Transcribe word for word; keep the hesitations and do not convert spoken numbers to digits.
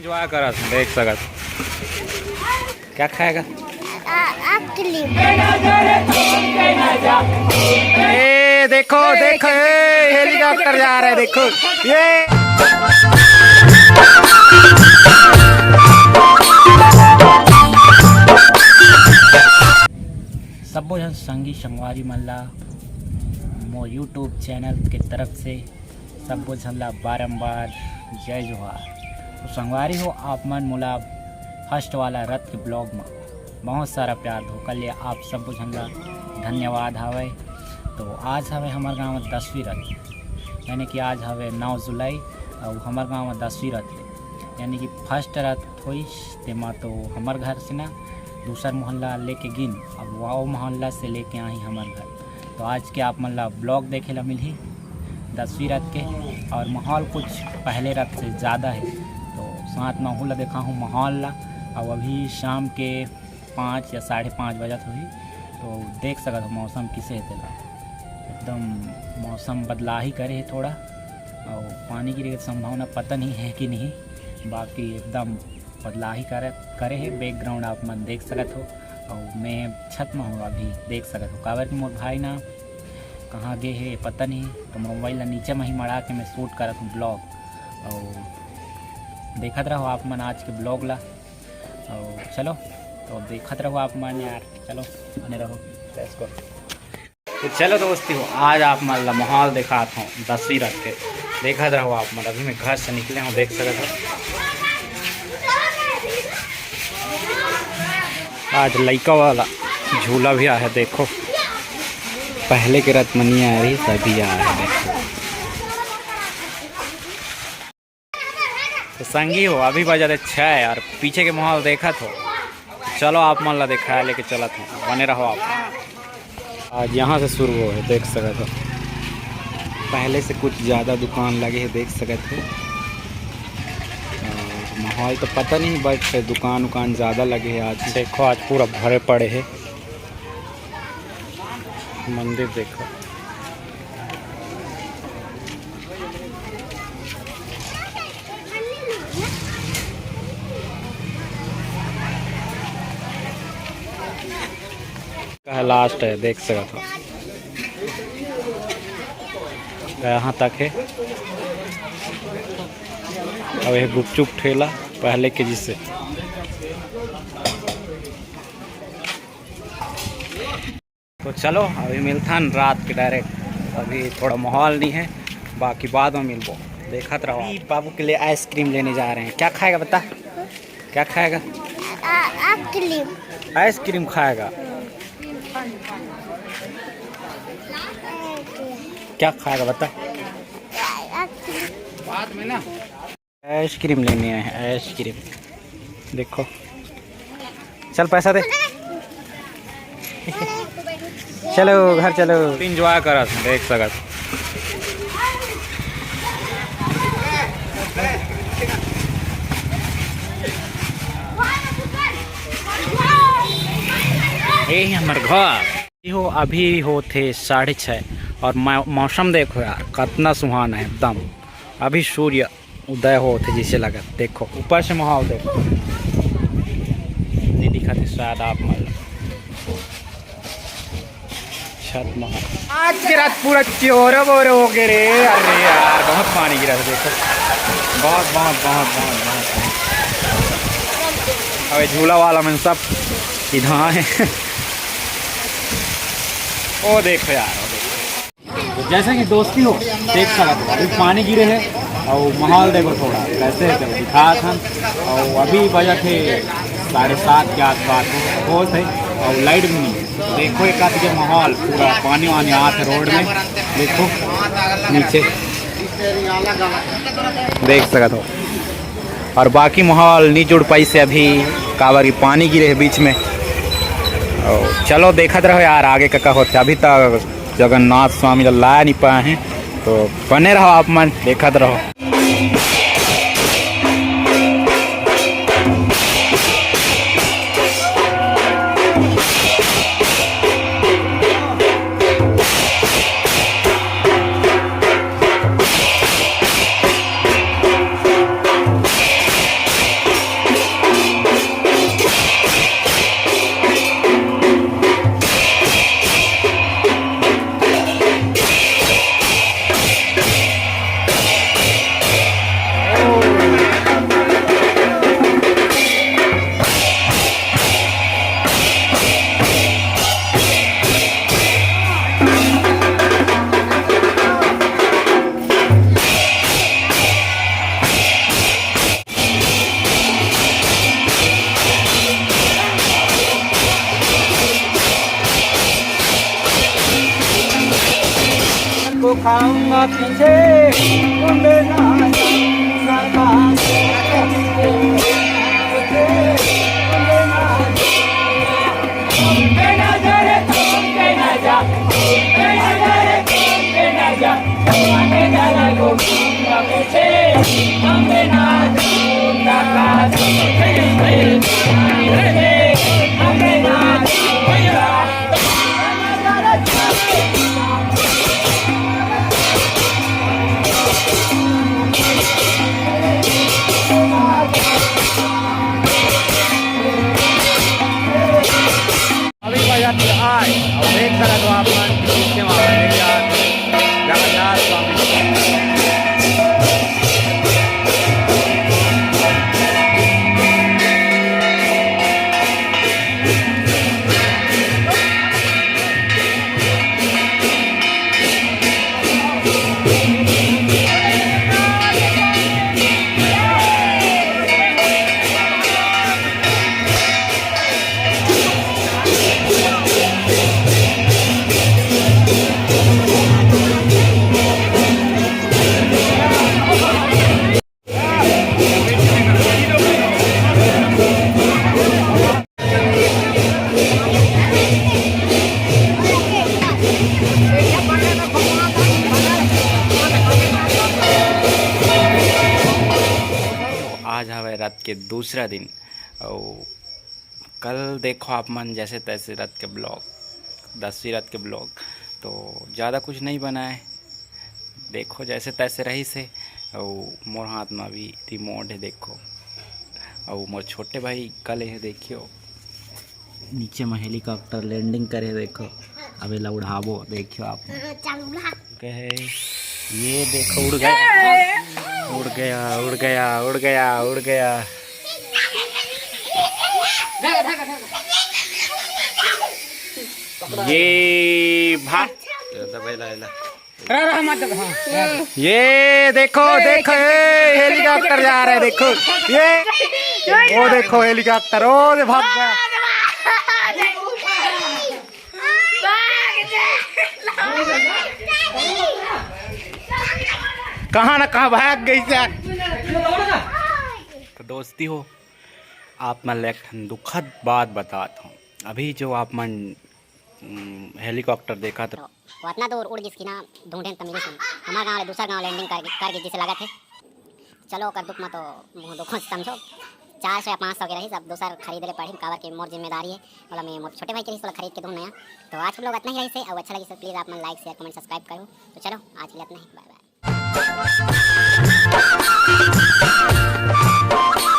Enjoy करत हन, देख सकत। क्या खाएगा? आ, आपके लिए। ए, देखो, देखो, ए, हेलीकॉप्टर जा रहा है, देखो। ये सब्बो झन संगी संगवारी मन ला मोर YouTube चैनल के तरफ से सब्बो झन ला बारंबार जय जोहार। तो संगवारी हो, आप मन मोला फर्स्ट वाला रथ के ब्लॉग में बहुत सारा प्यार दो, ओकर लिए आप सब्बो झन ला धन्यवाद हावय। तो आज हवे हमर गांव में दसवीं रथ, यानी कि आज हवे नौ जुलाई, अउ हमर गांव में दसवीं रथ हे, यानी कि फर्स्ट रथ होइस, तेमा तो हमर घर से ना दूसर मोहल्ला लेके गिन, अब वो मोहल्ला से लेके आही हमर घर। तो आज के आप मन ला ब्लॉग देखे ला मिलही दसवीं रथ के, और माहौल कुछ पहले रथ से ज़्यादा है। तो साथ में हूँ ला देखा हूँ माहौल ला। अब अभी शाम के पाँच या साढ़े पाँच बजत होही, तो देख सकत हो मौसम किसे है तेला। एकदम मौसम बदलाही करे है थोड़ा, और पानी गिरे के संभावना पता नहीं है कि नहीं, बाकी एकदम बदलाही करे, करे है। बैकग्राउंड आप मन देख सकत हो, और मैं छत में हूँ अभी, देख सकत हो, काबर कि मोर भाई ना कहाँ गे हे पता नहीं, तो मोबाइल ला नीचे में ही मड़ा के मैं शूट करत हूँ ब्लॉग, और देखत रहो आप मन आज के ब्लॉग ला। और चलो, तो देखत रहो आप मन यार, चलो बने रहो। Let's go। तो चलो दोस्ती हो, आज आप मन ला माहौल दिखात हूँ दसवीं रथ के, देखत रहो आप मन। अभी मैं घर से निकले हूँ, देख सकत हो आज लइका वाला झूला भी आया है, देखो पहले के रथ में नहीं आया रही, अभी आया है, देखो। तो संगी हो, अभी बजत हे छः और पीछे के माहौल देखत हो, चलो आप मन ला दिखाए लेके चलत हो, बने रहो आप। आज यहाँ से शुरू हो है, देख सकत हो पहले से कुछ ज़्यादा दुकान लगे है, देख सकत हो। और माहौल तो पता नहीं, बट दुकान उकान ज़्यादा लगे है आज। देखो आज पूरा भरे पड़े है। मंदिर देखो। का लास्ट है, देख सकत हो। यहाँ तक है। अब ये गुपचुप ठेला पहले के जिसे। तो चलो, अभी मिलथन रात के डायरेक्ट। अभी थोड़ा माहौल नहीं है, बाकी बाद में मिलबो। देखत रहो। अभी बाबू के लिए आइसक्रीम लेने जा रहे हैं। क्या खाएगा बता, क्या खाएगा? आ, आइसक्रीम। आइसक्रीम खाएगा। क्या खाएगा बता? आइसक्रीम। बाद में ना। आइसक्रीम लेने आए हैं, आइसक्रीम। देखो, चल पैसा दे। चलो घर चलो। एंजॉय करत हैं, देख सकत। ये ही हमर घर। हो, अभी होथे साढ़े छः और मौ-, मौसम देखो यार, कितना सुहाना है एकदम। अभी सूर्य उदय होत हे जैसे लगत। देखो ऊपर से माहौल देखो, नहीं दिखत हे शायद आप मन ला। छत माहौल। आज के रात पूरा चोरो बोरो हो गए रे। अरे यार, बहुत पानी गिरा था, देखो, बहुत, बहुत, बहुत, बहुत, बहुत पानी। अबे झूला वाला मन सब इधर है। ओ देखो यार, ओ देखो। तो जैसे कि दोस्ती हो, देख सकत हो, अभी पानी गिरे है और माहौल देखो थोड़ा कैसे है, चलो दिखात हन। और अभी बजत हे साढ़े सात के आसपास हो, बहुत है और लाइट भी नहीं है। देखो एक आध के माहौल पूरा पानी वानी आत हे रोड में, देखो नीचे देख सकत हो। और बाकी माहौल नहीं जुड़ पाइस हे अभी, काबर कि पानी गिरे है बीच में। और चलो देखत रहो यार आगे का का होथे। अभी तक जगन्नाथ स्वामी ला लाय नहीं पाए हैं, तो बने रहो आप मन, देखत रहो। अभी भाई आप आए और देख सकत हो आप मन पीछे वहाँ मेरे यार जगन्नाथ स्वामी। आज हवय रथ के दूसरा दिन, अउ कल देखो आप मन जैसे तैसे रथ के ब्लॉग, दसवीं रथ के ब्लॉग, तो ज़्यादा कुछ नहीं बनाए। देखो जैसे तैसे रहिस हे, अउ मोर हाथ में अभी रिमोट है, देखो, अउ मोर छोटे भाई कल है, देखियो नीचे में हेलीकॉप्टर लैंडिंग करे, देखो, अब एला उड़ाबो, देखियो आप। गए। ये देखो, उड़ गया, उड़ गया, उड़ गया, उड़ गया, उड़ गया। ये भाग। रहा, रहा, मत दबा, हाँ। ये देखो, देखो, ए, हेलीकॉप्टर जा रहा है, देखो। ये, वो देखो हेलीकॉप्टर, ओ, ये भाग गया। कहाँ ना कहाँ भाग गई क्या? तो दोस्ती हो, आप मन ले एक ठन दुखद बात बतात हूँ। अभी जो आप मन, उम, हेलीकॉप्टर देखा था, तो वो अतना दूर उड़ गिस कि ना, ढूंढे त मिलिस नहीं। हमार गांव ले दूसर गांव लैंडिंग कर, कर गिस जिसे लगत हे। चलो, ओकर दुख में तो मुंह दुखों से समझो। चार सौ या पाँच सौ के रही, सब दूसर खरीदे ले पड़ी, काबर के मोर जिम्मेदारी है। बोला, मैं मोर छोटे भाई के रही, बोला, खरीद के दूँ नया। तो आज के vlog इतना ही रही से, अउ अच्छा लगी तो please आप मन like, share, comment, subscribe करो। तो चलो, आज के लिए इतना ही, bye bye।